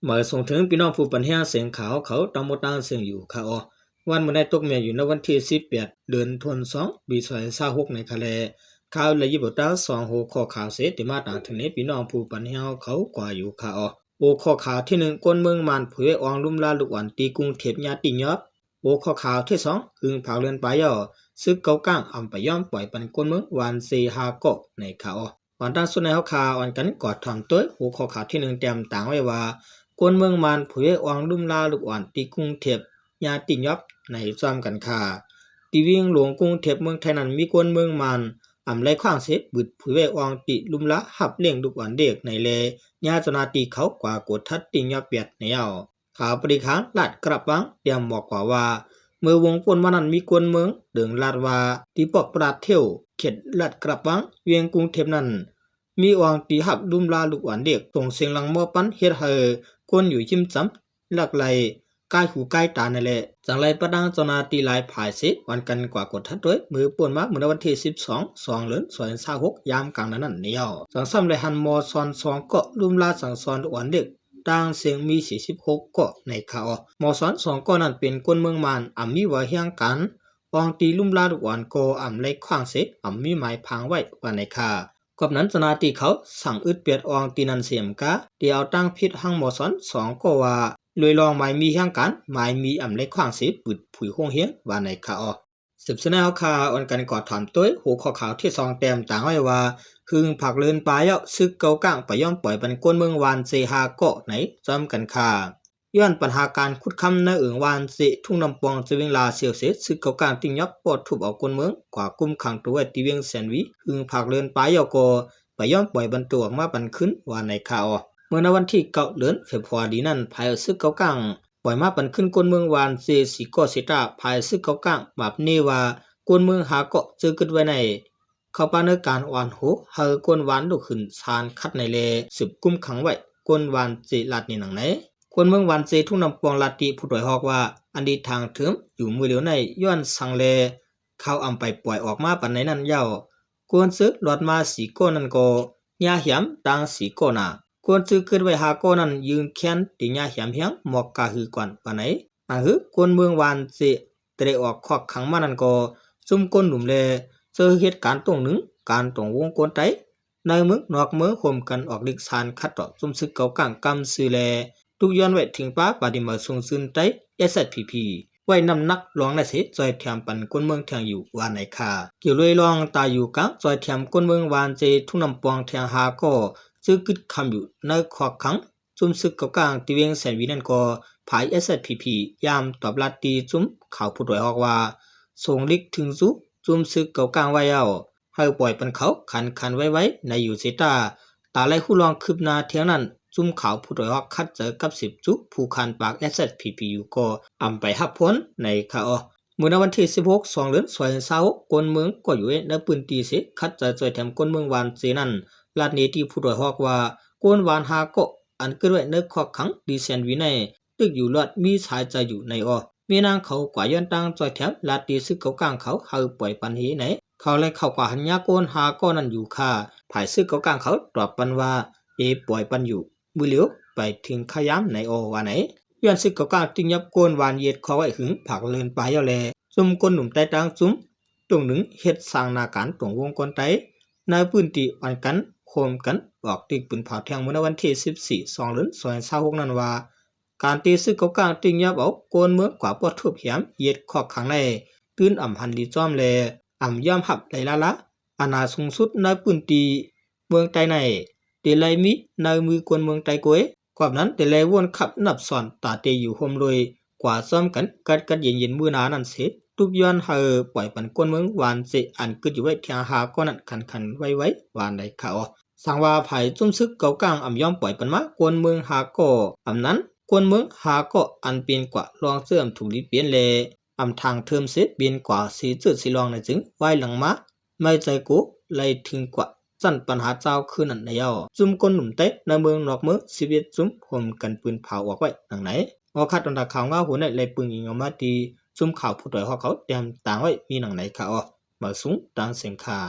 ມາສົ່ງເຖິງພີ່ນ້ອງຜູ້ປັນແຮງສຽງຂ່າວເຮົາເຂົາ ຕາມໝົດຕາມເຊິ່ງຢູ່ຄ່າເນາະ. ວັນມື້ໃນຕົກແມ່ນຢູ່ໃນວັນທີສິບແປດ ເດືອນທວນສອງ ປີສອງພັນຊາວຫົກ ໃນຄ່າແລະ ຂ່າວລະຍິບຕາງສອງຫົວຂໍ້ຂ່າວເສ ທີ່ມາຕາງເຖິງໃນພີ່ນ້ອງຜູ້ປັນແຮງເຮົາເຂົາກວ່າຢູ່ຄ່າເນາະ. ຫົວຂໍ້ຂ່າວທີໜຶ່ງ ຄົນເມືອງມານຜຸຍໄວອອງລຸມລາລູກອ່ອນ ທີ່ກຸງເທບຍາຕິຍອບ. ຫົວຂໍ້ຂ່າວທີສອງ ຄຶ່ງພາກເລື່ອນປາຍແລ້ວ ຊຶກເກົາກາງອຳໄປຍອມປ່ອຍປັນຄົນເມືອງວານເຊຫ້າເກາະ ໃນຄ່າເນາະ. ກ່ອນຕັ້ງສຸດໃນເຮົາຄ່າ ອອນກັນກວດຖອມໂຕຍ ຫົວຂໍ້ຂ່າວທີໜຶ່ງ ແຕ້ມຕາງໄວ້ວ່າ ຄົນເມືອງມານຜຸຍໄວອອງລຸມລາລູກອ່ອນ ທີ່ກຸງເທບຍາຕິຍອບ ໃນຊ້ອມກັນຄ່າ. ທີ່ວຽງຫຼວງກຸງເທບເມືອງໄທນັ້ນ ມີຄົນເມືອງມານອຳໄລ່ຂວ້າງເສ ບືດຜຸຍໄວອອງ ທີ່ລຸມລາຮັບລ້ຽງລູກອ່ອນເດັກໃນແລ ຍາເຈົ້າໜ້າທີ່ເຂົາກວ່າກວດທັດຕິຍອບແປດແນວ. ຂ່າວປະດິກຫາງລາດກະບາງ ຕຽມບອກກວ່າວ່າ ເມື່ອວົງປົນມານັ້ນ ມີຄົນເມືອງເດີງລາດວ່າ ທີ່ປອກປະດາດເທວ ເຂດລາດກະບາງ ວຽງກຸງເທບນັ້ນ ມີອ່ອງທີ່ຮັບລຸມລາລູກອ່ອນເດັກ ສົ່ງສຽງລັງມໍປັ່ນ ເຮັດໃຫ້ຄົນຢູ່ຮິມຈຳລັກໄລ່ກາຍຫູກາຍຕາໃນແລ ຈັ່ງໄລ່ປະດັງເຈົ້າໜ້າທີ່ຫຼາຍຝ່າຍເສ ອອນກັນກວ່າກວດທັດໂຕຍ ເມື່ອປົນມາ ມື້ວັນທີສິບສອງ ສອງເດືອນ ສອງພັນຊາວຫົກ ຍາມກາງເດືອນນັ້ນແລ້ວ. ຈັ່ງຊ້ຳໄດ້ຫັນໝໍສອນສອງເກາະ ລຸມລາສັ່ງສອນອ່ອນເດັກ ຕ່າງເສັງມີສີ່ສິບຫົກເກາະ ໃນຄ່າເນາະ. ໝໍສອນສອງເກາະນັ້ນເປັນຄົນເມືອງມານ ອຳມີວາຮຽງການ ອ່ອງທີ່ລຸມລາລູກອ່ອນກໍອຳໄລ່ຂວ້າງເສ ອຳມີໝາຍຜັງໄວ້ວ່າໃນຄ່າ. ກອບນັ້ນເຈົ້າໜ້າທີ່ເຂົາສັ່ງອຶດປຽດອ່ອງທີ່ນັ້ນເສມກາ ທີ່ເອົາຕັ້ງຜິດທາງໝໍສອນສອງເກາະວ່າ ລວຍລອງໝາຍມີຮຽງການ ໝາຍມີອຳໄລ່ຂວ້າງເສ ບືດຜຸຍໂຮງຮຽນວ່າໃນຄ່າເນາະ. ສືບສະເໜີຂ່າວ ອອນກັນກວດຖອມໂຕຍ ຫົວຂໍ້ຂ່າວທີສອງ ແຕ້ມຕາງໄວ້ວ່າ ຄຶ່ງພາກເລື່ອນປາຍແລ້ວ ຊຶກເກົາກາງໄປຍອມປ່ອຍປັນຄົນເມືອງວານເຊຫ້າເກາະໃນ ຊ້ອມກັນຄ່າ. ຍ້ອນບັນຫາການຂຸດຄຳໃນເອີ່ງວານເຊ ທຸງນ້ຳປ່ອງ ເຈວຽງລາຊຽວເສ ຊຶກເກົາກາງຕິງຍອບ ປອດທຸບເອົາຄົນເມືອງກວ່າຄຸມຂັງໂຕໄວ້ທີ່ວຽງແສນຫວີ ຄຶ່ງພາກເລື່ອນປາຍແລ້ວກໍໄປຍອມປ່ອຍບັນໂຕອອກມາປັນຄືນວ່າໃນຄ່າເນາະ. ເມື່ອໃນວັນທີເກົ້າ ເດືອນເຟບຣຸວາຣີນັ້ນ ພາຍຊຶກເກົາກາງ ປ່ອຍມາປັນຄືນຄົນເມືອງວານເຊສີ່ເກາະເສຍຕາ ພາຍຊຶກເກົາກາງມາບເນວ່າ ຄົນເມືອງຫ້າເກາະເຈີກຶດໄວ້ໃນ ເຂົ້າປານໃນການອ່ອນໂຫ ໃຫ້ຄົນວານລຸກຂຶ້ນຊານຄັດໃນແລ ສືບກຸມຂັງໄວ້ ຄົນວານເຊລາດນີ້ໜັງໃນ. ຄົນເມືອງວານເຊທຸງນ້ຳປ່ອງລາດຕິຜູ້ໂດຍຮອກວ່າ ອັນດີທາງເທີມຢູ່ມື້ຫຼຽວໃນ ຍ້ອນສັງແລ ເຂົາອຳໄປປ່ອຍອອກມາປານໃດນັ້ນແລ້ວ ຄົນເຊີລອດມາສີ່ເກາະນັ້ນກໍຍ່າແຫມຕ່າງສີ່ເກາະໜ້າ ຄົນເຊີກຶດໄວ້ຫ້າເກາະນັ້ນ ຢືນແຂນຕິຍ່າແຫມແຮງ ໝອກກະຫືກ່ອນປານໃດ. ອາຫື ຄົນເມືອງວານເຊ ແຕ່ໄດ້ອອກຄອກຂັງມານັ້ນກໍ ຊຸມຄົນໜຸ່ມແລ ເຊີເຮັດການຕົງໜຶງ ການຕົງວົງກົນໄຕ ໃນເມືອງນອກເມືອງ ໂຮມກັນອອກລິກຊານຄັດຕໍ່ຊຸມຊຶກເກົາກາງກຳຊື່ແລ ຕຸກຍ້ອນໄວ້ເຖິງປາປາດີມາຊົງຊື່ນໄຕ ເອສເອສພີພີ ໄວ້ນ້ຳໜັກຫຼວງໃນເສ ຈ່ອຍແຖມປັນຄົນເມືອງແທງຢູ່ວ່າໃນຄ່າ. ກ່ຽວລວຍລອງຕາຢູ່ກາງ ຈ່ອຍແຖມຄົນເມືອງວານເຊທຸງນ້ຳປ່ອງແທງຫ້າເກາະ ເຈີກຶດຄຳຢູ່ໃນຄອກຂັງ ຊຸມຊຶກເກົາກາງທີ່ວຽງແສນຫວີນັ້ນກໍ ພາຍເອສເອສພີພີ ຍາມຕອບລາດຕິຊຸມຂ່າວຜູ້ໂດຍຮອກວ່າ ສົ່ງລິກເຖິງສູ່ ຊຸມຊຶກເກົາກາງໄວ້ແລ້ວ ໃຫ້ປ່ອຍປັນເຂົາຂັນໆໄວໆໃນຢູ່ເສຍຕາ ຕາໄລ່ຮູ້ລອງຄືບໜ້າທຽງນັ້ນ ຊຸມຂ່າວຜູ້ໂດຍຮອກຂັດໃຈກັບສິບຈຸຜູ້ຂັນປາກເອສເອສພີພີຢູ່ກໍອຳໄປຮັບພົນໃນຄ່າເນາະ. ມື້ໃນວັນທີສິບຫົກ ສອງເດືອນ ສອງພັນຊາວຫົກ ຄົນເມືອງກໍຢູ່ໃນພື້ນທີ່ເສ ຂັດໃຈຊ່ອຍແຖມຄົນເມືອງວານເຊນັ້ນ ລາດເນຕິຜູ້ໂດຍຮອກວ່າ ຄົນວານຫ້າເກາະ ອັນກຶດໄວ້ໃນຄອກຂັງທີ່ແສນຫວີໃນ ຕຶກຢູ່ລອດມີສາຍໃຈຢູ່ໃນເນາະ. ແມ່ນາງເຂົາກວ່າຍ້ອນຕັ້ງຈ່ອຍແຖມລາດຕິຊຶກເກົາກາງເຂົາໃຫ້ປ່ອຍປັນເຫໃນ ເຂົາແລະເຂົາກວ່າຫັນຍາໂກນຫ້າເກາະນັ້ນຢູ່ຄ່າ ພາຍຊຶກເກົາກາງເຂົາຕອບປັນວ່າ ເອ ປ່ອຍປັນຢູ່ ມື້ຫຼຽວໄປເຖິງຄະຍາມໃນເນາະວ່າໃນ. ຍ້ອນຊຶກເກົາກາງຕິງຍັບໂກນວານເຢັດເຂົາໄວ້ຫຶງພາກເລີນປາຍແລ້ວແລ ຊຸມຄົນໜຸ່ມໃຕ້ຕ່າງຊຸມ ຕົງໜຶງເຮັດສ້າງໜ້າການຕົງວົງກົນໄຕ ໃນພື້ນທີ່ອອນກັນໂຮມກັນອອກຕິກປືນເຜົາແທງ ມື້ໃນວັນທີສິບສີ່ ສອງເດືອນ ສອງພັນຊາວຫົກນັ້ນວ່າ ການທີ່ຊຶກເກົາກາງຕິງຍັບເອົາໂກນເມືອງກວ່າປອດທຸບແຫມເຢັດຄອກຂັງໃນ ຕື່ນອຳຫັນດີຈ້ອມແລ ອຳຍອມຮັບໄຫຼລາລາ ອານາສູງສຸດໃນພື້ນທີ່ເມືອງໃຕ້ໃນ ເຕໄລມີໃນມືຄົນເມືອງໃຕ້ກວຍ ກອບນັ້ນເຕໄລວົນຂັບນັບຊ້ອນຕາເຕຢູ່ໂຮມໂລຍ ກວ່າຊ້ອມກັນກັດກັດເຢັນເຢັນມື້ໜ້ານັ້ນເສ ຕຸກຍ້ອນໃຫ້ປ່ອຍປັນຄົນເມືອງວານເຊ ອັນກຶດຢູ່ໄວ້ທຽງຫ້າເກາະນັ້ນຂັນໆໄວໆວ່າໃນຄ່າເນາະ. ສັງວ່າພາຍຊຸມຊຶກເກົາກາງອຳຍອມປ່ອຍປັນມາ ຄົນເມືອງຫ້າເກາະ ອຳນັ້ນ ຄົນເມືອງຫ້າເກາະ ອັນເປັນກວ່າລອງເສີມທຸງລີປ່ຽນແລ ອຳທາງເທີມເສ ເປັນກວ່າສີເຈີສີລອງໃນຈຶ່ງ ວາຍຫຼັງມາ ໄມ້ໃຈໂກ ໄລ່ເຖິງກວ່າຊັ້ນບັນຫາເຈົ້າຄືນນັ້ນແລ້ວ ຊຸມຄົນໜຸ່ມໃຕ້ໃນເມືອງນອກເມືອງສິບເອັດຊຸມ ໂຮມກັນປືນເຜົາອອກໄວ້ດັ່ງໃນ. ເອົາຄັດອັນຕາຂ່າວງາວຫົວໃນ ແລະ ປຶງອີງເອົາມາທີ່ຊຸມຂ່າວຜູ້ໂດຍຮອກເຂົາແຕ້ມຕາງໄວ້ມີດັ່ງໃນຄ່າເນາະ. ມາສູງຕາງເສັງຄ່າ.